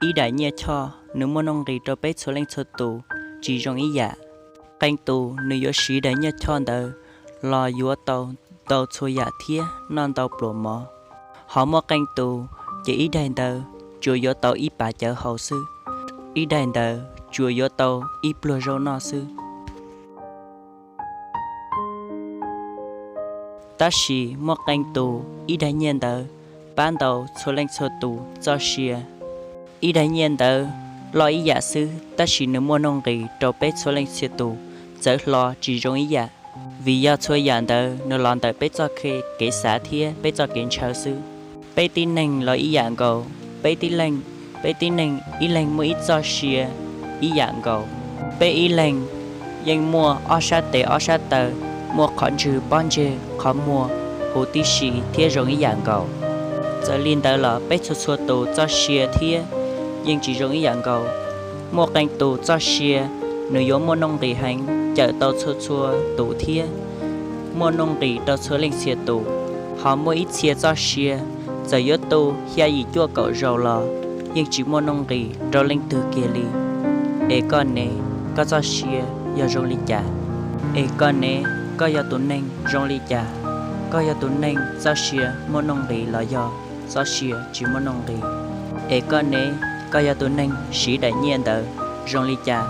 Ib daim nyiaj choj nws muaj nuj nqis rau peb txhua leej txhua tus tsis zoo ib yam. Qee tus nws yuav siv daim nyiaj choj ntawd los yuav tau ntau txhua yam thiab noj ntau pluas mov. Ho muaj qee tus ces ib daim ntawd tsuas yuav tau ib pas cawv haus xwb, ib daim ntawd tsuas yuav tau ib pluag zaub noj xwb. Tab sis muaj qee tus ib daim nyiaj ntawd pab ntau txhua leej txhua tus txoj sia. Ib daim nyiaj ntawd loj ib yam xwb tab sis nws muaj nuj nqis rau peb txhua leej txhia tus txawv hlo tsis zoo ib yam, vim yog txhua yam ntawd nws los ntawm peb txoj kev xav thiab peb txoj kev ntshaw xwb. Peb tib neeg los ib yam nkaus, peb tib leeg, peb tib neeg ib leeg muaj ib txoj sia ib yam nkaus. Peb ib leeg yeej muaj ob sab tes ob sab taw, muaj qhov ntswg pob ntseg qhov muag huv tib si thiab zoo ib yam nkaus. Txawm li ntawd los peb txhua txhua tus txoj sia thiab yeej tsis zoo ib yam nkaus. Muaj qee tus txoj sia nws yuav muaj nuj nqis heev cawm tau txhua txhua tus thiab muaj nuj nqis rau txhua leej txhia tus. Ho muaj ib txhia txoj sia txawm yuav tu xya yim cuaj kaum zaus los yeej tsis muaj nuj nqis rau leej twg kiag li. Es koj ne, koj txoj sia yog zoo li cas? Es koj ne, koj yog tus neeg zoo li cas? Koj yog tus neeg txoj sia muaj nuj nqis los yog txoj sia tsis muaj nuj nqis? Es koj ne, koj yog tus neeg siv daim nyiaj ntawd zoo li cas?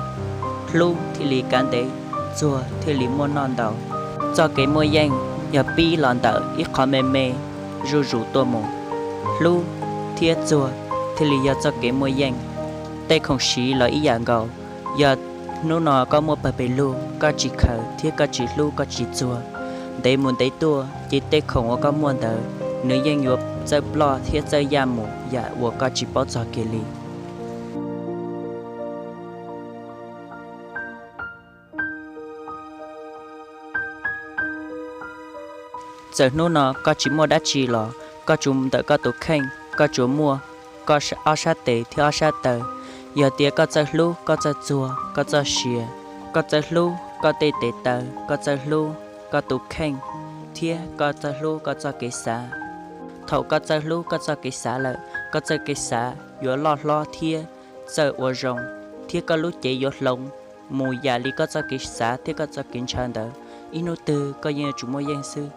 Hlub thiaj li kav ntev, txuag thiaj li muaj noj ntau. Txoj kev muaj yeej yog pib los ntawm ib qho me me zuj zus tuaj mus. Hlub thiab txuag thiaj li yog txoj kev muaj yeej. Tej khoom siv los ib yam nkaus, yog hnub no koj muaj pawg pes lug koj tsis khaws thiab koj tsis hlub koj tsis txuag, ntev mus ntev tuaj ces tej khoom uas koj muaj ntawd nws yeej yuav txawj ploj thiab txawj yaj mus yam uas koj tsis paub txog kiag li. Txawm hnub no koj tsis muaj dab tsi los koj tsuas ntawm koj tus kheej koj tsuas muaj koj ob sab tes thiab ob sab taw. Yog tias koj txawj hlub koj txawj txuag koj txoj sia, koj txawj hlub koj tej tes taw, koj txawj hlub koj tus kheej, thiab koj txawj hlub koj txoj kev xav. Thaum koj txawj hlub koj txoj kev xav lawm, koj txoj kev xav yuav loj hlob thiab txawj ua zoo, thiab koj lub cev yuav hloov mus yam li koj txoj kev xav thiab koj txoj kev ntshaw ntawd. Ib hnub twg koj yeej yuav tsum muaj yeej xwb.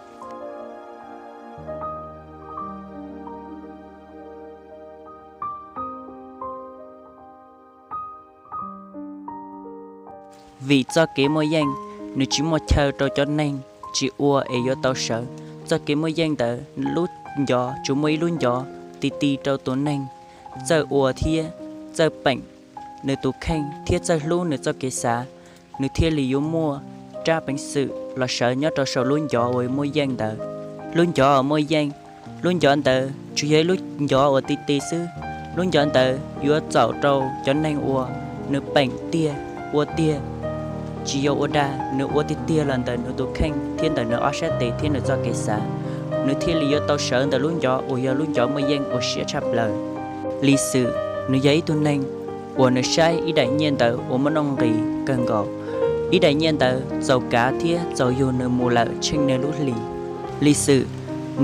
Vim txoj kev muaj yeej nws tsis muaj chaw rau cov neeg tsis ua es yuav tau sawv. Txoj kev muaj yeej ntawd lub ncov tsuas muaj ib lub ncov ti ti rau tus neeg txawj ua thiab txawj peem nws tus kheej thiab txawj hlub nws txoj kev xav, nws thiaj li yuav muaj rab peev xwm los sawv nyob rau saum lub ncov uas muaj yeej ntawd. Lub ncov uas muaj yeej, lub ncov ntawd tsuas yog ib lub ncov uas ti ti xwb. Lub ncov ntawd yuav txaus rau cov neeg uas nws peem tiag, ua tiag, tsis yog ua dag, nws ua tiag tiag los ntawm nws tus kheej thiab ntawm nws ob sab tes thiab nws txoj kev xav, nws thiaj li yuav tau sawv ntawm lub ncov uas yog lub ncov muaj yeej uas siab tshaj plaws. Lis Xwm, nws yog ib tug neeg uas nws saib ib daim nyiaj ntawd uas muaj nuj nqis kawg nkaus. Ib daim nyiaj ntawd txaus kav thiab txaus yug nws mus lawm tsheej niag lub hlis. Lis Xwm,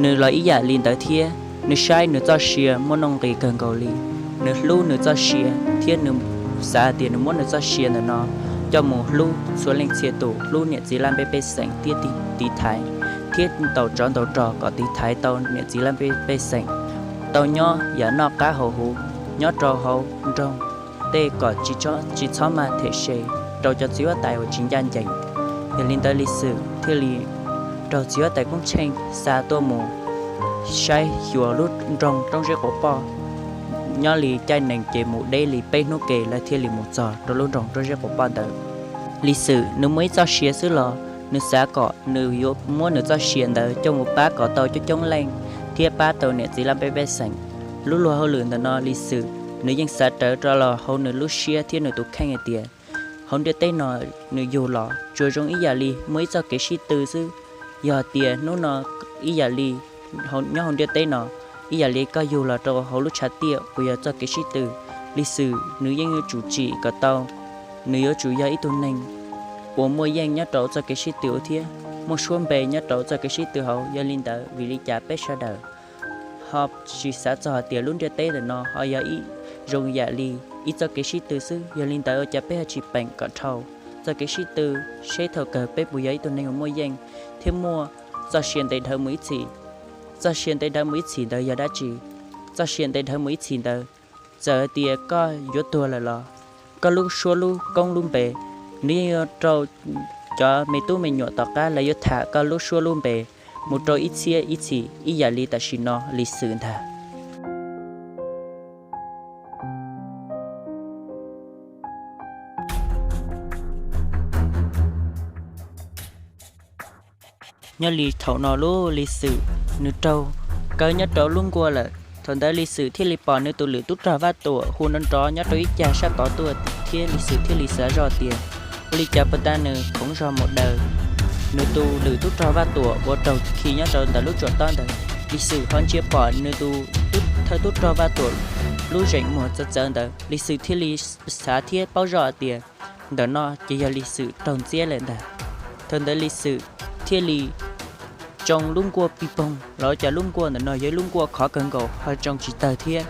nws los ib yam li ntawd thiab, nws saib nws txoj sia muaj nuj nqis kawg nkaus li. Nws hlub nws txoj sia thiab nws xav tias nws muab nws txoj sia ntawm no coj mus hlub txhua leej txhia tus, hlub niam txiv laj mej pej xeem thiab tiv thaiv, thiab ntaus tsov ntaus rog kom tiv thaiv tau niam txiv laj mej pej xeem tau nyob yam noj qab haus huv, nyob rau hauv nroog tej kom tsis txhob mag them se rau cov txiv huab tais uas tsis ncaj ncees. Yog li ntawd Lis Xwm thiaj li raug txiv huab tais Koob Tsheej xa tuaj mus saib xyuas lub nroog Roob Zeb Quav Poj. Nyob li caij nees ces mus deb li peb hnub ke lawv thiaj li mus txog rau lub nroog Roob Zeb Quav Poj ntawd. Lis Xwm nws muaj ib txoj sia xwb los nws xav kom nws yuav muab nws txoj sia ntawd coj mus pab kom tau coob coob leej thiab pab tau niam txiv laj mej pej xeem. Lub luag hauj lwm ntawm no Lis Xwm nws yeej xav rawv rau los hauv nws lub siab thiab nws tus kheej hais tias hauv ntiaj teb no nws yug los tsuas zoo ib yam li muaj ib txoj kev sib tw xwb. Yog tias hnub no ib yam li nyob hauv ntiaj teb no, ib yam li koj yug los rau hauv lub tshav tiaj uas yog txoj kev sib tw, Lis Xwm nws yeej yuav tsum tsim kom tau, nws yuav tsum yog ib tug neeg uas muaj yeej nyob rau txoj kev sib tw thiab muaj suab npe nyob rau txoj kev sib tw hauv. Yog li ntawd vim li cas peb sawv daws ho tsis xav txog hais tias lub ntiaj teb ntawm no ho yog ib zoo yam li ib txoj kev sib tw xwb. Yog li ntawd ua cas peb ho tsis peem kom dhau txoj kev sib tw, seb thaum kawg peb puas yog ib tug neeg uas muaj yeej thiab muaj txoj sia ntev dhawv mus ib txhis? Txoj sia ntev dhawv mus ib txhis ntawd yog dab tsi? Txoj sia ntev dhawv mus ib txhis ntawd, txawm hais tias koj yuav tuag lawm los koj lub suab lub koob lub npe, nws yeej yuav rau cov me tub me nyuam tom qab lawv yuav tham koj lub suab lub npe mus rau ib txhiab ib txhis ib yam li tam sim no Lis Xwm ntag. Nyob li thaum no lub Lis Xwm nws raug kaw nyob rau lub nkuaj lawm. Thaum ntawd Lis Xwm thiaj li pom nws tus lwm tub rog Vaj Tuam hu nrov nrov nyob rau ib cag sab tod tuaj, thiab Lis Xwm thiaj li xav zoj tias, ua li cas puas tas nws khoov zog mus daws nws tus lwm tub rog Vaj Tuam uas raug khi nyob rau ntawm lub tsuas tob ntawd. Lis Xwm ho ntsia pom nws tus thawj tub rog Vaj Tuam lub zeem muag txawv txawv ntawd, Lis Xwm thiaj li xav thiab paub zoj tias ntawm no ces yog Lis Xwm raug ntxiab lawm ntag. Thaum ntawd Lis Xwm thiaj li tsoo lub nkuaj pig poog los cas lub nkuaj ntawm no yog ib lub nkuaj khov kawg nkaus ho tsoo tsis tawg thiab.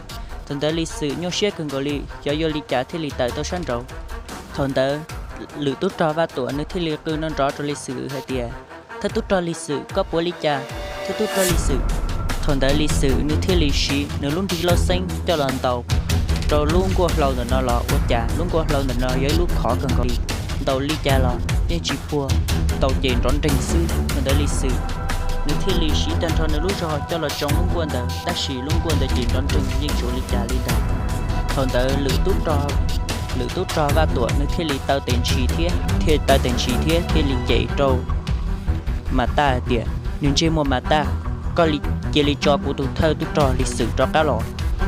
Thaum ntawd Lis Xwm nyuaj siab kawg nkaus li, xyov yuav li cas thiaj li tawm tau sab nraud. Thaum ntawd lwm tub rog Vaj Tuam nws thiaj li qw nrov nrov rau Lis Xwm hais tias, thawj tub rog Lis Xwm, koj puas li cas? Thawj tub rog Lis Xwm. Thaum ntawd Lis Xwm nws thiaj li siv nws lub nrig lauj xeeb coj los ntaus rau lub nkuaj hlau ntawm no los ua cas lub nkuaj hlau ntawm no yog ib lub khov kawg nkaus li, ntaus li cas los yeej tsis puag, ntaus ces nrov nreeg xwb. Thaum ntawd Lis Xwm nws thiaj li siv tag nrho nws lub zog coj los tsoo lub nkuaj ntawd, tab sis lub nkuaj ntawd ces nrov nreeg yeej tsis ua li cas li ntawd. Thaum ntawd lwm tub rog Vaj Tuam nws thiaj li taw tes ntshis thiab, thiaj taw tes ntshis thiab thiaj li cem rau Mas Taj hais tias, niag ntsej muag Mas Taj, koj cia li tso kuv tus thawj tub rog Lis Xwm rov qab los,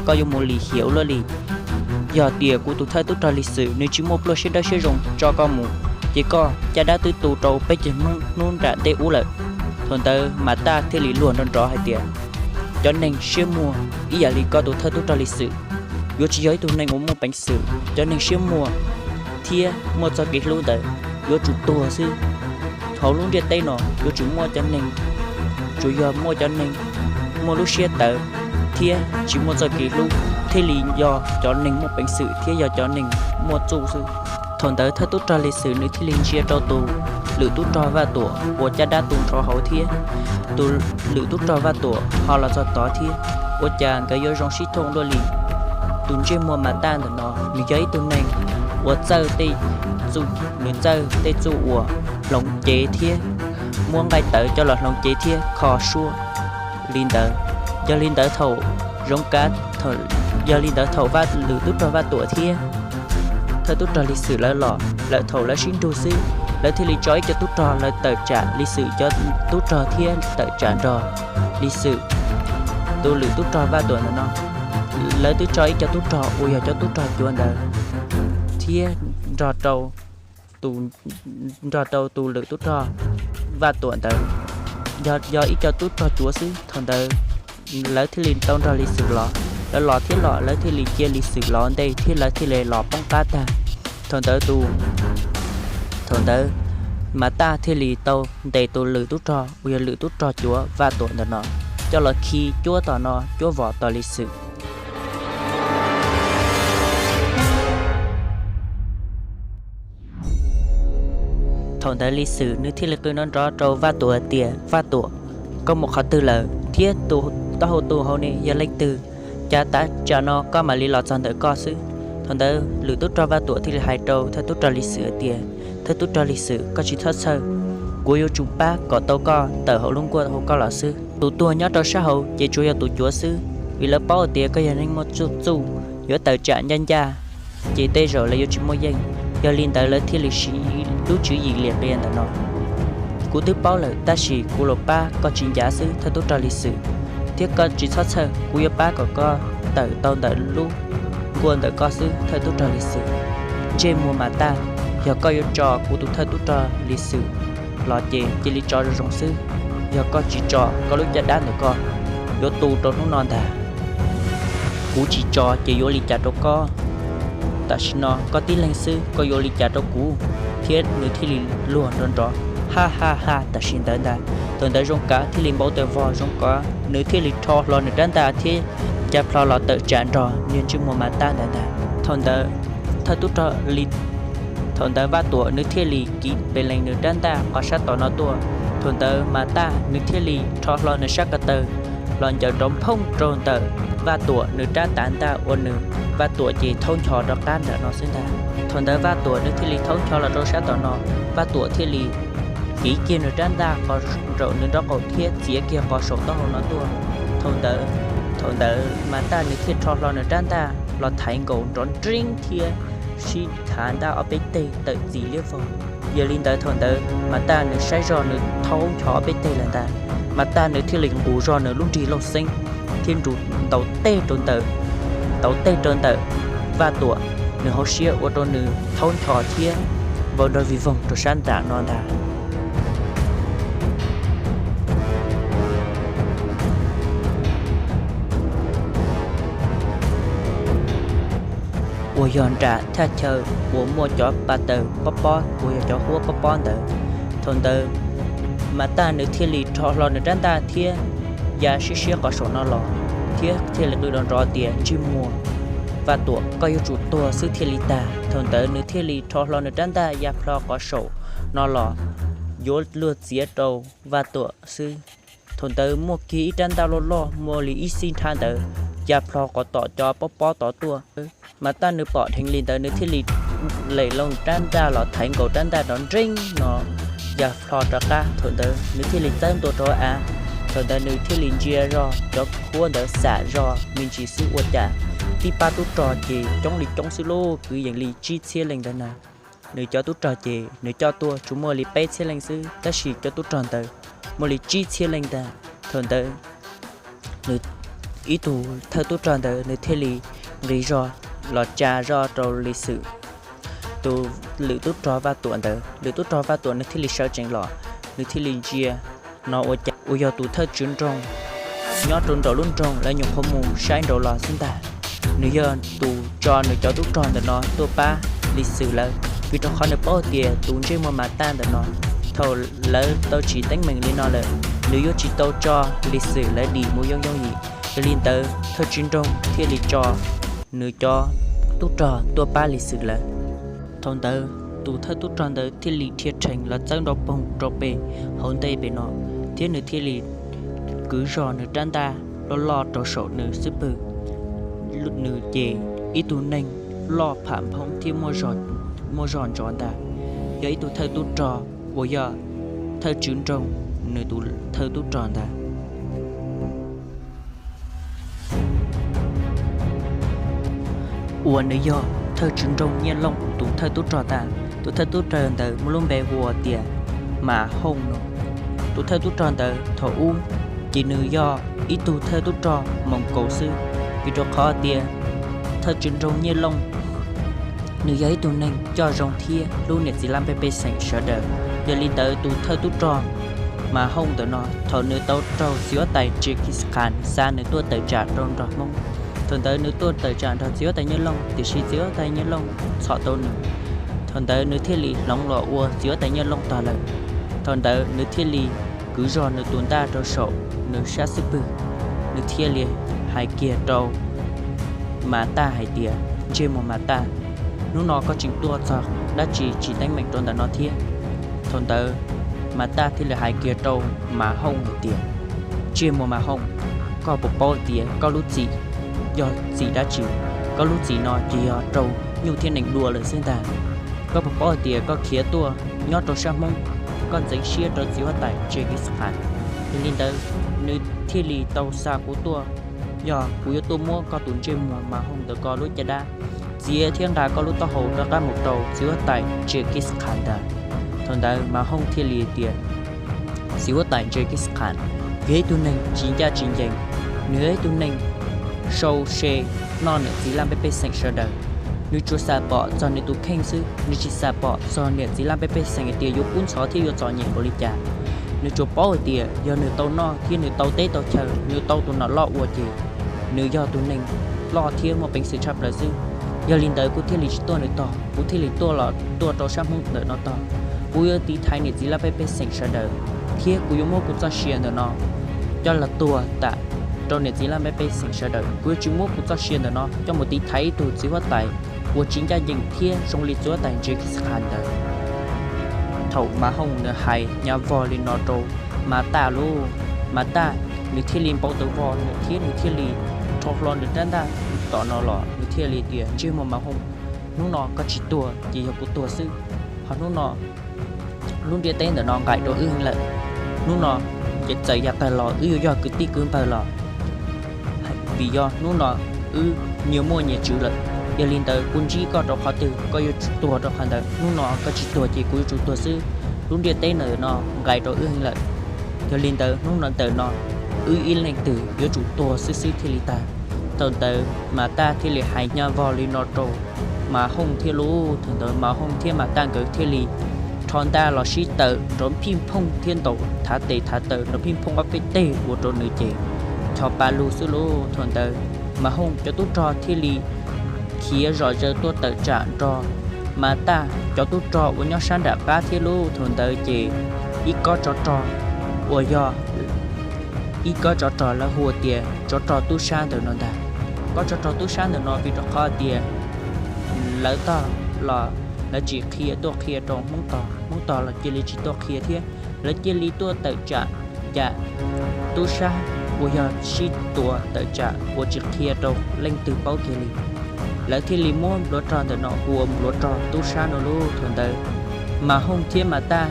koj yuav mus lim hiam ua luaj li. Yog tias kuv tus thawj tub rog Lis Xwm nws tsis muaj pluaj siab dawb siab zoo tso koj mus, ces koj caj dab twb tu rau peb caug hnub nram ntej ub lawm. Thaum ntawd Mas Taj thiaj li luag nrov nrov hais tias, cov neeg siab muag ib yam li koj tus thawj tub rog Lis Xwm yuav tsis yog ib tug neeg uas muaj peev xwm. Cov neeg siab muag thiab muaj txoj kev hlub ntawd yuav tsum tuag xwb. Hauv lub ntiaj teb no yuav tsum muaj cov neeg, tsuas yog muaj cov neeg muaj lub siab tawv thiab tsis muaj txoj kev hlub thiaj li yog cov neeg muaj peev xwm thiab yog cov neeg muaj txuj xwb. Thaum ntawd thawj tub rog Lis Xwm nws thiaj li ntsia rau tus lwm tub rog Vaj Tuam uas caj dab tu nrho hauv thiab tus lwm tub rog Vaj Tuam ho los txog tod thiab, ua cas nkawd yuav zoo sib thooj luaj li. Tus ntsej muag Mas Taj ntawm no nws yog ib tug neeg uas txawj tej txuj, nws txawj tej txuj uas hloov cev thiab muab nqaij tawv coj los hloov cev thiab kho suab li ntawd. Yog li ntawd thaum Zoov Kav, yog li ntawd thaum lwm tub rog Vaj Tuam thiab thawj tub rog Lis Xwm lawv los lawm, thaum lawv sib nrug xwb, lawv thiaj li tso ib co tub rog lawv tawm tsam Lis Xwm cov tub rog thiab tawm tsam nrog Lis Xwm tus lwm tub rog Vaj Tuam ntawm no. Lawv twb tso ib co tub rog uas yog cov tub rog cuav ntawd thiab nrog rau tus, nrog rau tus lwm tub rog Vaj Tuam ntawd, yog, yog ib co tub rog cuav xwb. Thaum ntawd lawv thiaj li tau nrog Lis Xwm los, lawv los thiab los lawv thiaj li cia Lis Xwm los ntej thiab lawv thiaj li los poob qab tag. Thaum ntawd tus, thaum ntawd Mas Taj thiaj li tau ntes tus lwm tub rog uas yog lwm tub rog cuav Vaj Tuam ntawm no coj los khi cuab tom no cuab vos tom Lis Xwm. Thaum ntawd Lis Xwm nws thiaj li qw nrov nrov rau Vaj Tuam tias, Vaj Tuam, koj mus qhov twg lawm thiab tus taub hau tu hauv ne yog leej twg? Cas tav tsam no koj mam li los txog ntawm koj xwb? Thaum ntawd lwm tub rog Vaj Tuam thiaj li hais rau thawj tub rog Lis Xwm tias, thawj tub rog Lis Xwm, koj tsis txhob txhawj, kuv yuav tsum pab kom tau koj tawm hauv lub nkuaj hauv koj los xwb. Tus tuag nyob rau sab hauv ces tsuas yog tus cuav xwb, vim lawv paub tias koj yog neeg muaj txuj, yuav tawm tsam ncaj ncaj, ces tej zaum lawv yuav tsis muaj yeej. Yog li ntawd lawv thiaj li siv lub tswv yim liam qias ntawm no. Kuv twb paub lawm tab sis kuv los pab koj tsis ncav xwb thawj tub rog Lis Xwm, thiab koj tsis txhob txhawj, kuv yuav pab kom koj tawm tau ntawm lub nkuaj ntawm koj xwb thawj tub rog Lis Xwm. Ntsej muag Mas Taj, yog koj yuav tso kuv tus thawj tub rog Lis Xwm los ces cia li tso zoo zoo xwb, yog koj tsis tso koj lub caj dab ntawm koj yuav tu rau hnub no ntag. Kuv tsis tso ces yuav li cas rau koj? Tam sim no koj tib leeg xwb koj yuav li cas rau kuv? Thiab nws thiaj li luag nrov nrov, ha ha ha tam sim ntawd ntag. Thaum ntawd Zoo Kav thiaj li npau taws vog, Zoo Kav nws thiaj li rho hlo nws rab ntaj thiab ya plho los tawm tsam nrog niag ntsej muag Mas Taj ntawd ntag. Thaum ntawd thawj tub rog li, thaum ntawd Vaj Tuam nws thiaj li kiv pes lees nws rab ntaj qhov sab tom no tuaj. Thaum ntawd Mas Taj nws thiaj li rho hlo nws sab ko taw los ncaws nrov nphooj rau ntawm Vaj Tuam nws rab tav ntaj ua nws, Vaj Tuam ces thaub ncho rov qab ntawm no xwb ntag. Thaum ntawd Vaj Tuam nws thiaj li thaub ncho los rau sab tom no, Vaj Tuam thiaj li kiv kiag nws rab ntaj qhov nraum nws nraub qaum thiab txiav kiag qhov saum taub hau no tuaj. Thaum ntawd, thaum ntawd Mas Taj nws thiaj rho hlo nws rab ntaj los thaiv nkaus nrov nreeb thiab sib thav ntaj ob peb teg tawm txim liab vog. Yog li ntawd thaum ntawd Mas Taj nws saib zog nws thaub ncho ob peb teg lawm ntag, Mas Taj nws thiaj li nqus zog nws lub nrig lauj xeeb thiab nrus ntaus teg rau ntawm, ntaus teg rau ntawm Vaj Tuam nws hauv siab ua rau nws thaub ncho thiab vau nrog vij voog rau sab nram no ntag. Uas yog nram thaj chaw uas muaj cov pa taws pob pob uas yog cov huab pob pob ntawd. Thaum ntawd Mas Taj nws thiaj li rho hlo nws rab ntaj thiab ya siab siab qhov saum no los, thiab thiaj li qw nrov nrov tias, Ntsej muag Vaj Tuam, koj yuav tsum tuag xwb thiaj li tag. Thaum ntawd nws thiaj li rho hlo nws rab ntaj ya plho qhov saum no los yuav luag txiav rau Vaj Tuam xwb. Thaum ntawd muaj kiag ib rab ntaj loj loj muaj li ib xib nrab ntawd ya plho qhov tom cov pob pob tod tuaj. Mas Taj nws pom dheev li ntawd nws thiaj li lem loo rab ntaj los thaiv nkaus rab ntaj nrov nreeb no ya plho rov qab. Thaum ntawd nws thiaj li txawb ntua rau av. Thaum ntawd nws thiaj li ntsia zog cov huab ntawd xam zog me ntsis xwb ua cas tib pab tub rog ces coob li coob xwb lauj, kwv yees li tsib txhiab leej ntawd na. Nws cov tub rog ces nws coj tuaj tsuas muaj li peb txhiab leej xwb, tab sis cov tub rog ntawd muaj li tsib txhiab leej ntag. Thaum ntawd nws ib tug thawj tub rog ntawd nws thiaj li nqis zog los tsa zoj rau Lis Xwm tus lwm tub rog Vaj Tuam ntawd. Lwm tub rog Vaj Tuam nws thiaj li sawv tsees los, nws thiaj li ntsia no ua cas uas yog tus thawj tswv nroog nyob rau nraum lub nroog lawv nyuam qhuav mus saib nraud los xwb ntag. Nws yog tus tso nws cov tub rog ntawm no tuaj pab Lis Xwm lawv, vim rau qhov nws paub tias tus ntsej muag Mas Taj ntawm no thaum lawv tau tsim teeb meem li no lawm, nws yuav tsis tau tso Lis Xwm lawv dim mus yooj yooj yim. Yog li ntawd thawj tswv nroog thiaj li tso nws cov tub rog tuaj pab Lis Xwm lawv. Thaum ntawd tus thawj tub rog ntawd thiaj li dhia rhees los txawb nrov poog rau pem hauv ntej pem no, thiab nws thiaj li kwv zog nws rab ntaj loj loj rau saum nws xub pwg. Nws ces ib tug neeg loj pham nphoob thiab muaj zog ntsov ntag, yog ib tug thawj tub rog uas yog thawj tswv nroog nws tus thawj tub rog ntag. Uas nws yog thawj tswv nroog Nyiaj Looj tus thawj tub rog ntag. Tus thawj tub rog ntawd muaj lub npe hu ua tias Mas Hooj no. Tus thawj tub rog ntawd thaum ub ces nws yog ib tug thawj tub rog Moos Kaus xwb, vim rau qhov tias thawj tswv nroog Nyiaj Looj nws yog ib tug neeg coj zoo thiab hlub niam txiv laj mej pej xeem sawv daws. Yog li ntawd tus thawj tub rog Mas Hooj ntawm no thaum nws tau raug txiv huab tais Tse Kis Khas xa nws tuaj tawm tsam rau nrog Hmoob. Thaum ntawd nws tuaj tawm tsam nrog txiv huab tais Nyiaj Looj, tiam sis txiv huab tais Nyiaj Looj txhom tau nws. Thaum ntawd nws thiaj li hloov los ua txiv huab tais Nyiaj Looj tog lawm. Thaum ntawd nws thiaj li kwv zog nws tus ntaj rau saum nws sab xub pwg, nws thiaj li hais kiag rau Mas Taj hais tias, Ntsej muag Mas Taj, hnub no koj tseem tuaj txog dab tsi tsim teeb meem rau ntawm no thiab? Thaum ntawd Mas Taj thiaj li hais kiag rau Mas Hooj hais tias, Ntsej muag Mas Hooj, koj puas paub tias koj lub txim yog txim dab tsi? Koj lub txim no ces yog rau nyuj thiab nees dua lawm xwb ntag. Koj puas paub hais tias koj khiav tuaj nyob rau sab Hmoob, koj ntxeev siab rau txiv huab tais Tse Kis Khas, yog li ntawd nws thiaj li tau xa kuv tuaj, yog kuv yuav tuaj muab koj tus ntsej muag Mas Hooj ntawm ko lub caj dab txiav thiab nqa koj lub taub hau rov qab mus rau txiv huab tais Tse Kis Khas ntag. Thaum ntawd Mas Hooj thiaj li tias, Txiv huab tais Tse Kis Khas, nws yog ib tug neeg tsis ncaj tsis ncees, nws yog ib tug neeg sau se noj niam txiv laj mej pej xeem sawv daws. Nws tsuas xam pom txog nws tus kheej xwb, nws tsis xam pom txog niam txiv laj mej pej xeem hais tias yuav kub ntxhov thiab yuav txom nyem npaum li cas. Nws tsuas paub hais tias yog nws tau noj thiab nws tau teb tau chaw, nws tau tus nom loj ua ces nws yog tus neeg loj thiab muaj peev xwm tshaj plaws xwb. Yog li ntawd kuv thiaj li tsis tuaj nws tog, kuv thiaj li tuaj los tuaj rau sab Hmoob ntawm no tog. Kuv yuav tiv thaiv niam txiv laj mej pej xeem sawv daws, thiab kuv yuav muab kuv txoj sia ntawm no coj los tuag tam rau niam txiv laj mej pej xeem sawv daws, kuv yuav tsis muab kuv txoj sia ntawm no coj mus tiv thaiv ib tug txiv huab tais uas tsis ncaj ncees thiab zoo li txiv huab tais Ntshiab Kis Khas ntawd. Thaum Mav Hooj nws hais nyaj vog li no rau Mav Taj lauj, Mav Taj nws thiaj li npau taws vog thiab nws thiaj li rho hlo nws rab ntaj tom no los, nws thiaj li tias, Ntsej muag Mav Hooj, hnub no koj tsis tuag ces yog kuv tuag xwb. Ho hnub no lub ntiaj teb ntawm no nqaim rau wb heev lawm. Hnub no ces txawm yav tag los wb yuav yog kwv tij kwv npawg los, vim yog hnub no wb nyias muaj nyias tswv lawm. Yog li ntawd kuv ntsib koj rau qhov twg koj yuav tsum tuag rau qhov ntawd. Hnub no koj tsis tuag ces kuv yuav tsum tuag xwb. Lub ntiaj teb ntawm no nqaim rau wb heev lawm. Yog li ntawd hnub no ntawm no wb ib leeg twg yuav tsum tuag xwb xwb thiaj li tag. Thaum ntawd Mav Taj thiaj li hais nyaj vog li no rau Mav Hooj thiab lauj. Thaum ntawd Mav Hooj thiab Mav Taj nkawd thiaj li rho ntaj los sib tawm nrov phij phooj thiab ntaus thav tes thav taw nrov phij phooj ob peb teg ua rau nws ces ncho pa lug xwb lauj. Thaum ntawd Mav Hooj cov tub rog thiaj li khiav zom zaws tuaj tawm tsam nrog Mav Taj cov tub rog uas nyob sab nram qab thiab lauj. Thaum ntawd ces ib kob tsov rog uas yog ib kob tsov rog lawv hu tias tsov rog tub sab ntawm no ntag. Kob tsov rog tub sab ntawm no vim rau qhov tias lawv tog los lawv tsis qhia tuaj qhia rau Hmoob tog, Hmoob tog los cia li tsis tuaj qhia thiab. Lawv cia li tuaj tawm tsam yam tub sab uas yog sib tua tawm tsam uas tsis qhia rau leej twg paub kiag li. Lawv thiaj li muab npluav rog ntawm no hu ua npluav rog tub sab no lauj. Thaum ntawd Mas Hooj thiab Mas Taj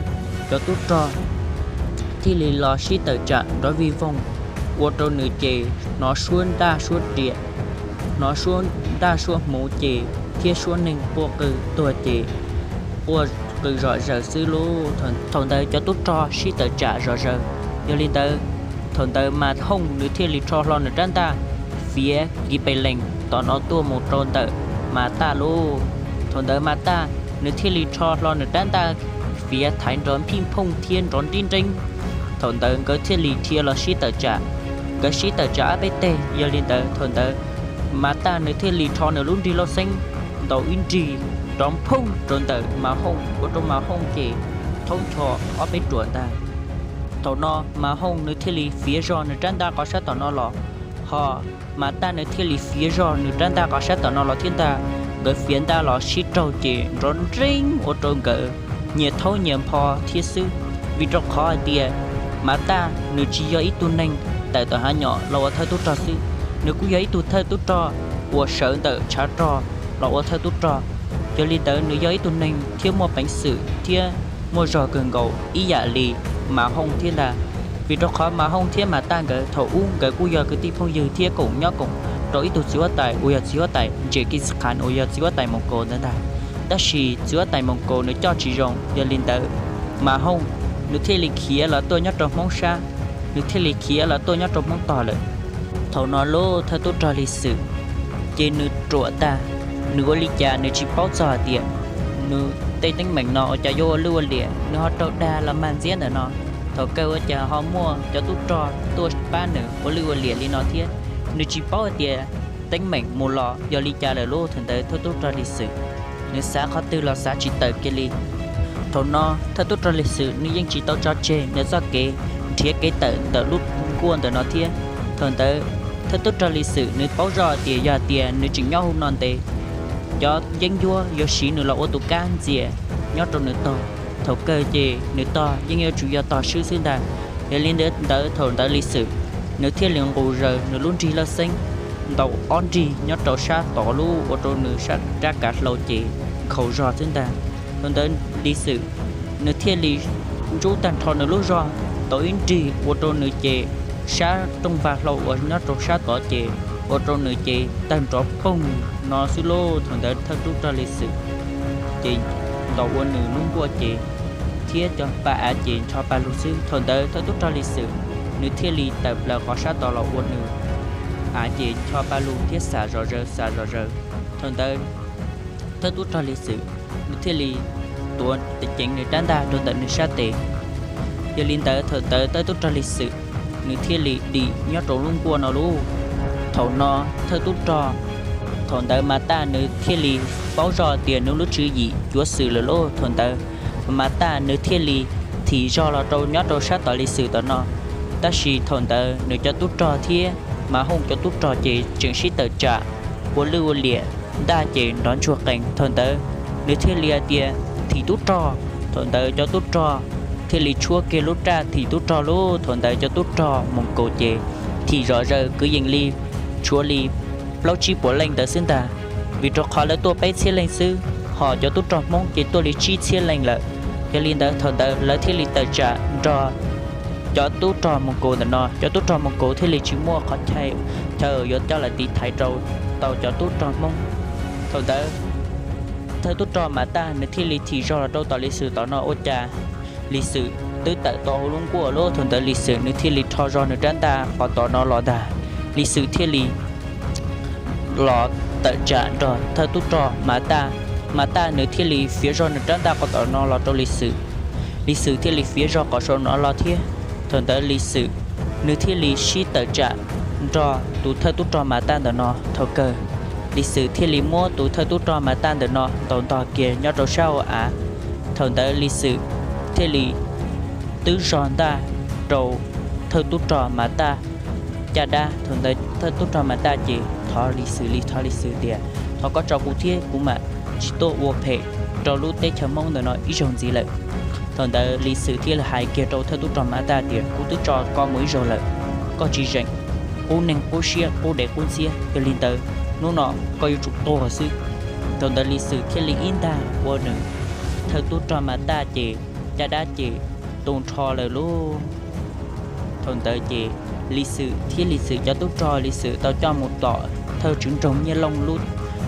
cov tub rog thiaj li los sib tawm tsam nrov vij voog ua rau nws ces hnov suab ntaj suab riam, hnov suab ntaj suab hmuv ces thiab suab neeg quaj qw tuag ces quaj qw zom zaws xwb lauj. Thaum ntawd cov tub rog sib tawm tsam zom zaws. Yog li ntawd, thaum ntawd Mas Hooj nws thiaj li rho hlo nws rab ntaj fiav kiv pes lees tom no tuaj mus rau ntawm Mas Taj lauj. Thaum ntawd Mas Taj nws thiaj li rho hlo nws rab ntaj fiav thaiv nrov phij phooj thiab nrov nrib nreeb. Thaum ntawd nkawd thiaj li dhia los sib tawm tsam, nkawd sib tawm tsam ob peb teg. Yog li ntawd thaum ntawd Mas Taj nws thiaj li rho nws lub nrig lauj xeeb ntaus ib nrig nrov phooj rau ntawm Mas Hooj ua rau Mas Hooj ces thaub ncho ob peb ruam ntag. Thaum no Mas Hooj nws thiaj li fiav zog nws rab ntaj qhov sab tom no los, ho Mas Taj nws thiaj li fiav zog nws rab ntaj qhov sab tom no los thiab ntag. Nkawd fiav ntaj los sib raug ces nrov nreeb ua rau nkawd nyias thaub nyias npho thiab xwb. Vim rau qhov hais tias Mas Taj nws tsis yog ib tug neeg tawm tom hav nyom los ua thawj tub rog xwb, nws kuj yog ib tug thawj tub rog uas sawv ntawm tshav rog los ua thawj tub rog. Yog li ntawd nws yog ib tug neeg thiab muaj peev xwm thiab muaj zog kawg nkaus ib yam li Mas Hooj thiab ntag. Vim rau qhov Mas Hooj thiab Mas Taj nkawd thaum ub nkawd kuj yog kwv tij phooj ywg thiab koom nyob koom rau ib tug txiv huab tais uas yog txiv huab tais Ntshiab Kis Khas uas yog txiv huab tais Moos Kaus ntawd ntag. Tab sis txiv huab tais Moos Kaus nws coj tsis zoo, yog li ntawd Mas Hooj nws thiaj li khiav los tuaj nyob rau Hmoob sab, nws thiaj li khiav los tuaj nyob rau Hmoob tog lawm. Thaum no lub thawj tub rog Lis Xwm ces nws ruam tag, nws ua li cas nws tsis paub txog hais tias nws tej teeb meem no ua cas yuav ua lwj ua liam, nws ho raug dag los mag ntxiab ntawm no. Thaum kawg ua cas ho muaj cov tub rog tuaj pab nws ua lwj ua liam li no thiab, nws tsis paub hais tias teeb meem mus los yog li cas lawm lauj. Thaum ntawd thawj tub rog Lis Xwm nws xav qhov twg los xav tsis tawm kiag li. Thaum no thawj tub rog Lis Xwm nws yeej tsis tau tso tseg nws txoj kev nrhiav kev tawm ntawm lub nkuaj ntawm no thiab. Thaum ntawd thawj tub rog Lis Xwm nws paub zoj tias yog tias nws tseem nyob hauv no ntev, cov yeeb ncuab yuav siv nws los ua tus kab ntxias nyob rau nws tog. Thaum kawg ces nws tog yeej yuav tsum yog tog swb xwb ntag. Yog li ntawd thaum ntawd Lis Xwm nws thiaj li nqus zaws nws lub nrig lawj xeeb ntaus ob nrig nyob rau sab tod lub ua rau nws sab rab kav hlau ces nkhaus zog xwb ntag. Thaum ntawd Lis Xwm nws thiaj li ntsub tag nrho nws lub zog ntaus ib nrig ua rau nws ces sab rooj vag hlau uas nyob rau sab tod ces ua rau nws ces tawg nrov poog no xwb lauj. Thaum ntawd thawj tub rog Lis Xwm ces ntaus ua nws lub nkuaj ces thiab cov pa av ces ncho pa lug xwb. Thaum ntawd thawj tub rog Lis Xwm nws thiaj li tawm plaws qhov sab tod los ua nws av ces ncho pa lug thiab xav zom zaws xav zom zaws. Thaum ntawd thawj tub rog Lis Xwm nws thiaj li tuav ceev nws rab ntaj rau ntawm nws sab tes. Yog li ntawd thaum ntawd thawj tub rog Lis Xwm nws thiaj li dim nyob rau lub nkuaj no lauj. Thaum no thawj tub rog, thaum ntawd Mas Taj nws thiaj li paub zoj tias nws lub tswv yim cuav xwm lawm lauj. Thaum ntawd Mas Taj nws thiaj li thim zog los rau nyob rau sab tom Lis Xwm tom no. Tab sis thaum ntawd nws cov tub rog thiab Mav Hooj cov tub rog ces tseem sib tawm tsam ua lwj ua liam, ntaj ces nrov ntsuag qees. Thaum ntawd nws thiaj li hais tias, thim tub rog. Thaum ntawd cov tub rog thiaj li tshuab kiag lub raj thim tub rog lauj. Thaum ntawd cov tub rog Moos Kaus ces thim zom zaws kwv yees li tshuav li plaub tsib puas leej ntawd xwb ntag, vim rau qhov lawv tuaj peb txhiab leej xwb, ho cov tub rog Hmoob ces tuaj li tsib txhiab leej lawm. Yog li ntawd thaum ntawd lawv thiaj li tawm tsam nrog cov tub rog Moos Kaus ntawm no. Cov tub rog Moos Kaus thiaj li tsis muaj qhov chaw yuav coj los tiv thaiv rau tau cov tub rog Hmoob. Thaum ntawd thawj tub rog Mav Taj nws thiaj li thim zog los rau tom Lis Xwm tom no ua cas Lis Xwm twb tawm tau hauv lub nkuaj lauj. Thaum ntawd Lis Xwm nws thiaj li rho zog nws rab ntaj qhov tom no los ntag. Lis Xwm thiaj li los tawm tsam nrog thawj tub rog Mav Taj. Mav Taj nws thiaj li fiav zog nws rab ntaj qhov tom no los rau Lis Xwm. Lis Xwm thiaj li fiav zog qhov saum no los thiab. Thaum ntawd Lis Xwm nws thiaj li sib tawm tsam nrog tus thawj tub rog Mav Taj ntawm no. Thaum kawg Lis Xwm thiaj li muab tus thawj tub rog Mav Taj ntawm no ntaus ntog kiag nyob rau sab hauv av. Thaum ntawd Lis Xwm thiaj li twb zog ntaj rau thawj tub rog Mav Taj caj dab. Thaum ntawd thawj tub rog Mav Taj ces thov Lis Xwm li thov Lis Xwm tias, thov koj tso kuv thiab kuv mam tsis tuaj ua phem rau lub teb chaws Hmoob ntawm no ib zaug ntxiv lawm. Thaum ntawd Lis Xwm thiaj li hais kiag rau thawj tub rog Mav Taj tias, kuv twb tso koj mus ib zaug lawm, koj tsis zeem, qub neeg qub siab qub dev qub ntxhiab, yog li ntawd hnub no koj yuav tsum tuag xwb. Thaum ntawd Lis Xwm thiaj li ib ntag ua nws thawj tub rog Mav Taj ces caj dab ces tu nrho lawm lauj. Thaum ntawd ces Lis Xwm thiab Lis Xwm cov tub rog Lis Xwm tau coj mus tom thawj tswv nroog Nyiaj Looj lub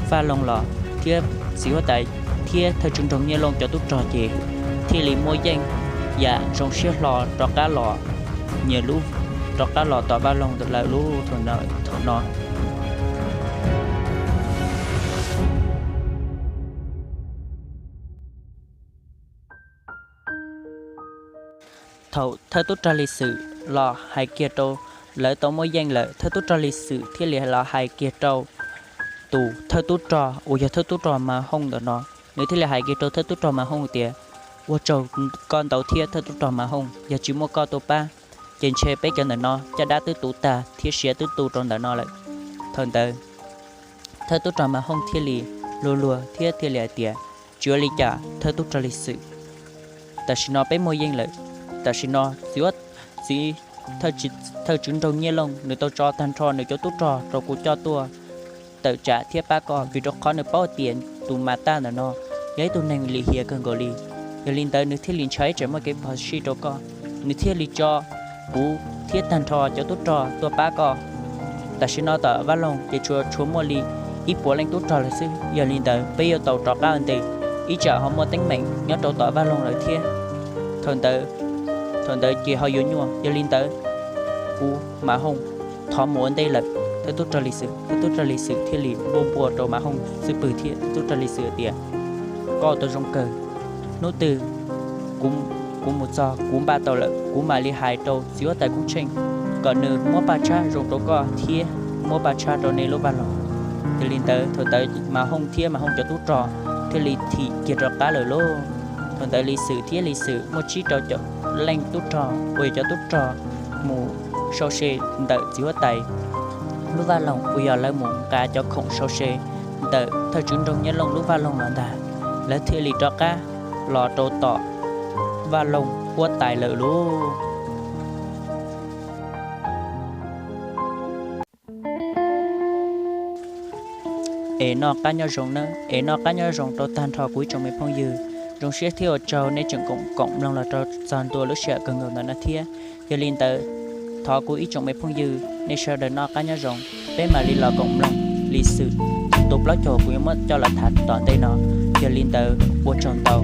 vaj loog los thiab txiv huab tais thiab thawj tswv nroog Nyiaj Looj cov tub rog ces thiaj li muaj yeej yam zoo siab hlo rov qab los, nyias lub rov qab los tom vaj loog lawm lauj. Thaum no thaum thawj tub rog Lis Xwm los hais kiag rau, lawv tau muaj yeej lawm, thawj tub rog Lis Xwm thiaj li los hais kiag rau tus thawj tub rog uas yog thawj tub rog Mav Hooj ntawm no. Nws thiaj li hais kiag rau thawj tub rog Mav Hooj tias, ua tsaug koj ntau thiab thawj tub rog Mav Hooj, yog tsis muaj koj tuaj pab ces ntshe peb cov ntawm no caj dab twb tu tag thiab siav twb tu rau ntawm no lawm. Thaum ntawd thawj tub rog Mav Hooj thiaj li luag luag thiab thiaj li hais tias, tsis ua li cas thawj tub rog Lis Xwm, tam sim no peb muaj yeej lawm. Tam sim no txiv, txiv, thawj tswv nroog Nyiaj Looj nws tau tso tag nrho nws cov tub rog rau kuv coj tuaj tawm tsam thiab pab koj, vim rau qhov nws paub tias tus Mav Taj ntawm no yog ib tug neeg lim hiam kawg nkaus li. Yog li ntawd nws thiaj li ntshai tsam muaj kev phom sij rau koj, nws thiaj li tso kuv thiab tag nrho cov tub rog tuaj pab koj. Tam sim no tom vaj loog ces tsuas tshuav muaj li ib puas leej tub rog lawm xwb, yog li ntawd peb yuav tau rov qab ua ntej, ib tsam ho muaj teeb meem nyob rau tom vaj loog lawm thiab. Thaum ntawd, thaum ntawd ces ho yuav nyuaj, yog li ntawd kuv Mav Hooj thov mus ua ntej lawm thawj tub rog Lis Xwm. Thawj tub rog Lis Xwm thiaj li npuaj npua rau Mav Hooj xub pwg thiab thawj tub rog Lis Xwm tias, koj ua tau zoo kawg, hnub twg kuv mus txog kuv npaj tau lawm kuv mam li hais rau txiv huab tais Koob Tsheej kom nws muab paj tshab zoo rau koj thiab muab paj tshab rau nej lub vaj loog. Yog li ntawd thaum ntawd Mav Hooj thiab Mav Hooj cov tub rog thiaj li thim kiag rov qab lawm lauj. Thaum ntawd Lis Xwm thiab Lis Xwm muaj tsib rau caum leej tub rog uas yog cov tub rog mus sau se ntawm txiv huab tais lub vaj loog uas yog lawv mus nqa cov khoom sau se ntawm thawj tswv nroog Nyiaj Looj lub vaj loog los ntag, lawv thiaj li rov qab los rau tom vaj loog huab tais lawm lauj. Es noj qab nyob zoo nawb, es noj qab nyob zoo rau tag nrho kuv ib tsoom me phooj ywg. Zoo siab thiab ua tsaug nej tseem koom mloog los rau txog ntua lub sij hawm kawg nkaus ntawm no thiab. Yog li ntawd, thov kuv ib tsoom me phooj ywg nej sawv daws noj qab nyob zoo, peb mam li los koom mloog Lis Xwm tus plaub caug kuv yuav muab coj los tham tom ntej no. Yog li ntawd ua tsaug ntau.